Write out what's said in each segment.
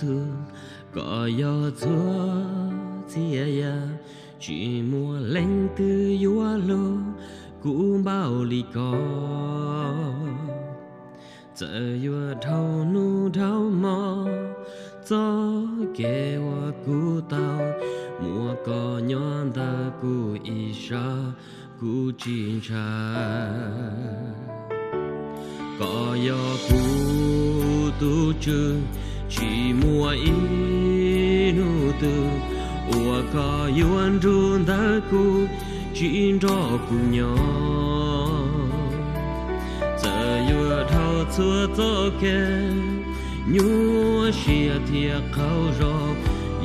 Yexus, koj yog txhua txhia yam, tsis muaj leej twg yuav hlub kuv npaum li koj. Txawm yuav dhau hnub dhau hmo, txoj kev uas kuv tau, muaj koj nyob ntawm kuv ib sab, kuv tsis ntshai. Koj yog kuv tus Tswv, tsis muaj ib hnub twg uas koj yuav nrug ntawm kuv, tsis nrog kuv nyob. Txawm yuav dhau txhua txoj kev nyuaj siab thiab qaug zog,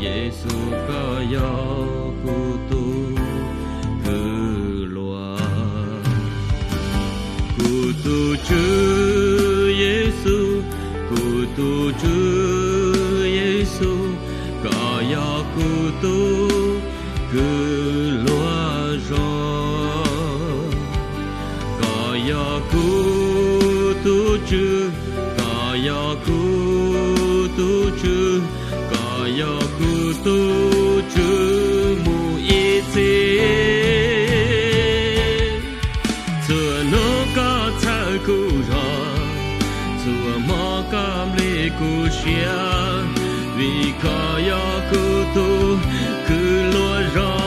Yexus koj yog kuv tus kwv luag. Kuv tus Tswv Yexus, kuv tus Tswv Yexus, koj yog kuv tus kwv luag zog. Koj yog kuv tus Tswv, koj yog kuv tus Tswv, koj yog kuv tus Tswv mus ib txhis. Txhua hnub koj txhawb kuv zog, txhua hmo koj nplij kuv siab, vim koj yog kuv tus kwv luag zog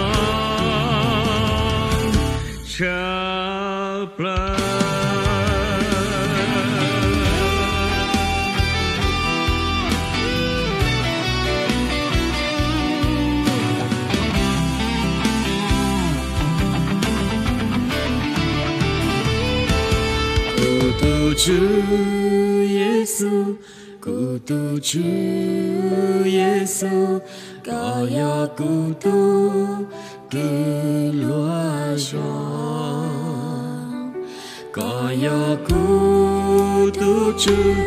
tshaj plaws. Kuv tus Tswv Yexus, kuv tus Tswv Yexus, koj yog kuv tus kwv luag zog. Koj yog kuv tus Tswv,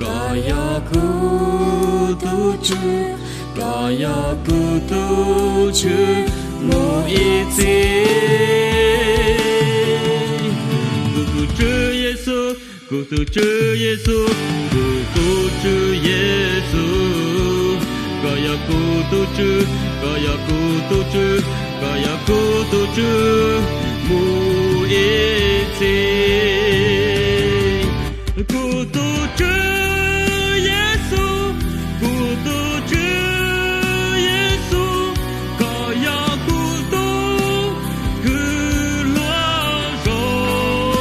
koj yog kuv tus Tswv, koj yog kuv tus Tswv mus ib txhis. Kuv tus Tswv Yexus, kuv tus Tswv Yexus, kuv tus Tswv Yexus, koj yog kuv tus Tswv, koj yog kuv tus Tswv, koj yog kuv tus Tswv mus ib txhis. Kuv tus Tswv Yexus, kuv tus Tswv Yexus, koj yog kuv tus kwv luag zog.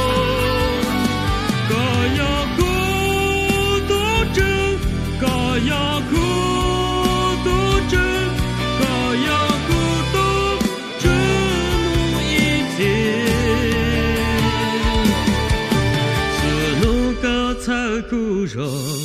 Koj yog kuv tus Tswv, koj yog kuv tus Tswv, koj yog kuv tus Tswv mus ib txhis. Txhua hnub koj txhawb kuv zog,